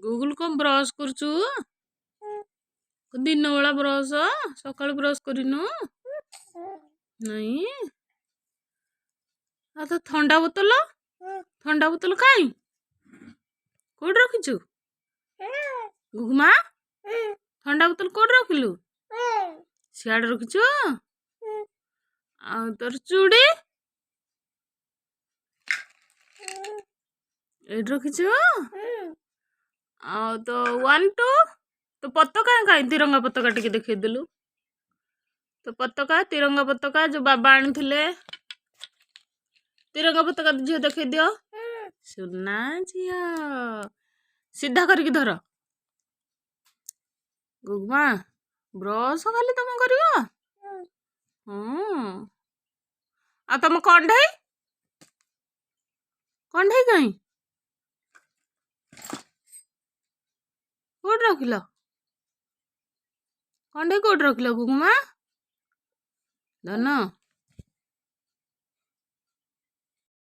Google, କ'ଣ brush କରୁଛୁ? ଦିନ ବେଳା ବ୍ରସ୍, ସକାଳୁ ବ୍ରସ୍ କରିନୁ? ନାଇଁ। ଆଉ ତ ଥଣ୍ଡା ବୋତଲ, ଥଣ୍ଡା ବୋତଲ କାଇଁ, କୋଉଠି ରଖିଛୁ? ଗୁଗୁମା, ଥଣ୍ଡା ବୋତଲ କୋଉଠି ରଖିଲୁ? ସିଆଡ଼େ ରଖିଛୁ? ଆଉ ତୋର ଚୁଡ଼ି ଏଇଠି ରଖିଛୁ? ଆଉ ତ 1 2, ତ ପତାକା କାଇଁ? ତିରଙ୍ଗା ପତାକା ଟିକେ ଦେଖେଇଦେଲୁ ତ। ପତାକା, ତିରଙ୍ଗା ପତାକା ଯୋଉ ବାବା ଆଣିଥିଲେ, ତିରଙ୍ଗା ପତାକା ଝିଅ ଦେଖେଇ ଦିଅ। ସୁନା ଝିଅ, ସିଧା କରିକି ଧର। ଗୁଗୁମା, ବ୍ରସ୍ ଖାଲି ତମେ କରିବ? ହଁ। ଆଉ ତମ କଣ୍ଢେଇ, କଣ୍ଢେଇ କାଇଁ, କୋଉଠି ରଖିଲ କଣ୍ଢେଇ? କୋଉଠି ରଖିଲ ଗୁଗୁମା? ଧନ,